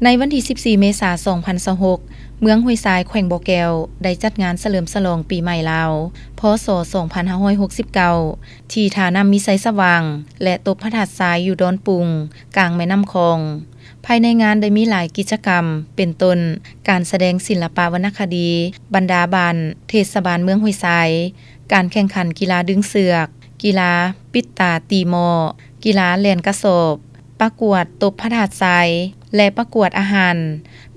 ໃນວັນທີສິບສີ່ ເມສາ ສອງພັນຊາວຫົກ ເມືອງຫ້ວຍຊາຍ ແຂວງບໍ່ແກ້ວ ໄດ້ຈັດງານສະເຫຼີມສະຫຼອງປີໃໝ່ລາວ ພ.ສ. ສອງພັນຫ້າຮ້ອຍຫົກສິບເກົ້າ ທີ່ທ່ານ້ຳມີໄຊສະຫວ່າງ ແລະ ຕົບພະທາດຊາຍຢູ່ດອນປຸງ ກາງແມ່ນ້ຳຂອງ. ພາຍໃນງານໄດ້ມີຫຼາຍກິດຈະກຳ ເປັນຕົ້ນ ການສະແດງສິນລະປະວັນນະຄະດີ ບັນດາບ້ານເທດສະບານເມືອງຫ້ວຍຊາຍ, ການແຂ່ງຂັນກິລາດຶງເຊືອກ, ກິລາປິດຕາຕີໝໍ້, ກິລາແລ່ນກະສອບ, ປະກວດຕົບພະທາດຊາຍ ແລະ ປະກວດອາຫານ.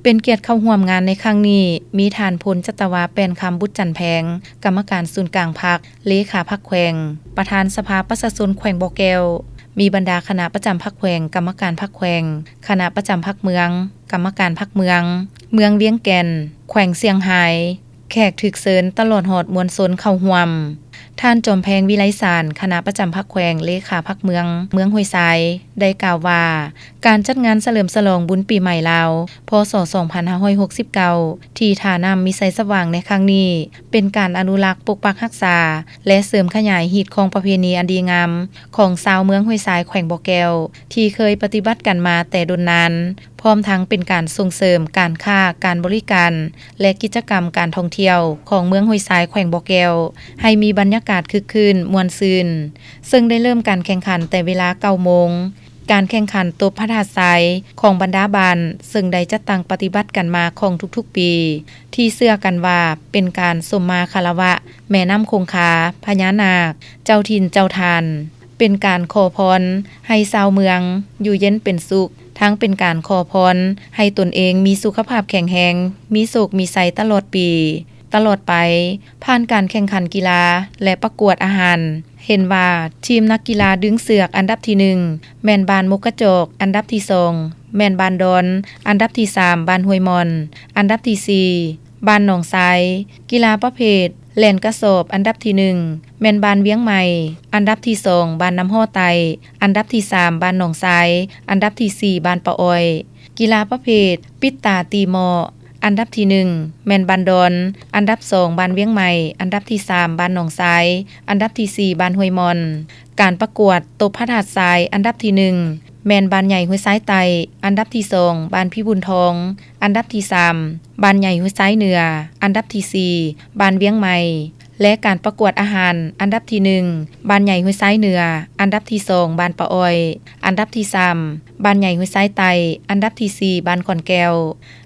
ເປັນກຽດເຂົ້າຮ່ວມງານໃນຄັ້ງນີ້ ມີທ່ານ ພົນຈັດຕະວາ ແປ້ນຄຳ ບຸດຈັນແພງ ກຳມະການສູນກາງພັກ, ເລຂາພັກແຂວງ, ປະທານສະພາປະຊາຊົນແຂວງບໍ່ແກ້ວ, ມີບັນດາຄະນະປະຈຳພັກແຂວງ, ກຳມະການພັກແຂວງ, ຄະນະປະຈຳພັກເມືອງ, ກຳມະການພັກເມືອງ, ເມືອງວຽງແກ່ນ, ແຂວງຊຽງຮາຍ, ແຂກຖືກເຊີນ ຕະຫຼອດຮອດມວນຊົນເຂົ້າຮ່ວມ. ທ່ານ ຈອມແພງ ວິໄລສານ ຄະນະປະຈຳພັກແຂວງ, ເລຂາພັກເມືອງ ເມືອງຫ້ວຍຊາຍ ໄດ້ກ່າວວ່າ ການຈັດງານສະເຫຼີມສະຫຼອງບຸນປີໃໝ່ລາວ ພ.ສ. ສອງພັນຫ້າຮ້ອຍຫົກສິບເກົ້າ ທີ່ທ່ານ້ຳມີໄຊສະຫວ່າງໃນຄັ້ງນີ້ ເປັນການອະນຸລັກ, ປົກປັກຮັກສາ ແລະ ເສີມຂະຫຍາຍຮີດຄອງປະເພນີອັນດີງາມຂອງຊາວເມືອງຫ້ວຍຊາຍ ແຂວງບໍ່ແກ້ວ ທີ່ເຄີຍປະຕິບັດກັນມາແຕ່ດົນນານ. ພ້ອມທັງເປັນການສົ່ງເສີມການຄ້າ, ການບໍລິການ ແລະ ກິດຈະກຳການທ່ອງທ່ຽວຂອງເມືອງຫ້ວຍຊາຍ ແຂວງບໍ່ແກ້ວ ໃຫ້ມີບັນຍາກາດຄຶກຄື້ນມ່ວນຊື່ນ, ເຊິ່ງໄດ້ເລີ່ມການແຂ່ງຂັນແຕ່ເວລາເກົ້າໂມງ. ການແຂ່ງຂັນຕົບພະທາດຊາຍຂອງບັນດາບ້ານ ເຊິ່ງໄດ້ຈັດຕັ້ງປະຕິບັດກັນມາຂອງທຸກໆປີ ທີ່ເຊື່ອກັນວ່າເປັນການສົມມາຄາລະວະແມ່ນ້ຳຄົງຄາ, ພະຍານາກ, ເຈົ້າຖິ່ນເຈົ້າຖານ. ເປັນການຂໍພອນໃຫ້ຊາວເມືອງຢູ່ເຢັນເປັນສຸກ, ທັງເປັນການຂໍພອນໃຫ້ຕົນເອງມີສຸຂະພາບແຂງແຮງ, ມີໂຊກມີໄຊຕະຫຼອດປີ, ຕະຫຼອດໄປ. ຜ່ານການແຂ່ງຂັນກິລາ ແລະ ປະກວດອາຫານ, ເຫັນວ່າທີມນັກກິລາດຶງເຊືອກອັນດັບທີໜຶ່ງ ແມ່ນບ້ານມົກກະຈອກ, ອັນດັບທີສອງ ແມ່ນບ້ານດອນ, ອັນດັບທີສາມ ບ້ານຫ້ວຍມ່ອນ, ອັນດັບທີສີ່ ບ້ານໜອງຊາຍ. ກິລາປະເພດ ແລ່ນກະສອບ ອັນດັບທີໜຶ່ງ ແມ່ນບ້ານວຽງໃໝ່, ອັນດັບທີສອງ ບ້ານນ້ຳຫໍ້ໃຕ້, ອັນດັບທີສາມ ບ້ານໜອງຊາຍ, ອັນດັບທີສີ່ ບ້ານປາອ້ອຍ. ກິລາປະເພດປິດຕາຕີໝໍ້ ອັນດັບທີໜຶ່ງ ແມ່ນບ້ານດອນ, ອັນດັບສອງ ບ້ານວຽງໃໝ່, ອັນດັບທີສາມ ບ້ານໜອງຊາຍ, ອັນດັບທີສີ່ ບ້ານຫ້ວຍມ່ອນ. ການປະກວດຕົບພະທາດຊາຍ ອັນດັບທີໜຶ່ງ ແມ່ນບ້ານໃຫຍ່ຫ້ວຍຊາຍໃຕ້, ອັນດັບທີສອງ ບ້ານພີບຸນທອງ, ອັນດັບທີສາມ ບ້ານໃຫຍ່ຫ້ວຍຊາຍເໜືອ, ອັນດັບທີສີ່ ບ້ານວຽງໃໝ່ ແລະ ການປະກວດອາຫານ ອັນດັບທີໜຶ່ງ ບ້ານໃຫຍ່ຫ້ວຍຊາຍເໜືອ, ອັນດັບທີສອງ ບ້ານປາອ້ອຍ, ອັນດັບທີສາມ ບ້ານໃຫຍ່ຫ້ວຍຊາຍໃຕ້, ອັນດັບທີສີ່ ບ້ານຂອນແກ້ວ.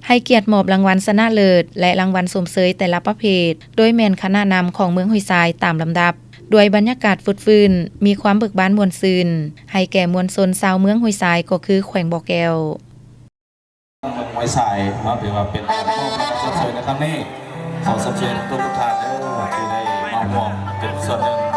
ໃຫ້ກຽດມອບລາງວັນຊະນະເລີດ ແລະ ລາງວັນຊົມເຊີຍແຕ່ລະປະເພດ ໂດຍແມ່ນຄະນະນຳຂອງເມືອງຫ້ວຍຊາຍຕາມລຳດັບ. ດ້ວຍບັນຍາກາດຟົດຟື້ນ, ມີຄວາມເບີກບານມ່ວນຊື່ນ ໃຫ້ແກ່ມວນຊົນຊາວເມືອງຫ້ວຍຊາຍ ກໍຄືແຂວງບໍ່ແກ້ວ. ເມືອງຫ້ວຍຊາຍເນາະ ຖືວ່າເປັນການມອບລາງວັນຊົມເຊີຍໃນຄັ້ງນີ້. ຂໍຊົມເຊີຍທຸກໆທ່ານເດີ ທີ່ໄດ້ມາຮ່ວມເປັນສ່ວນໜຶ່ງ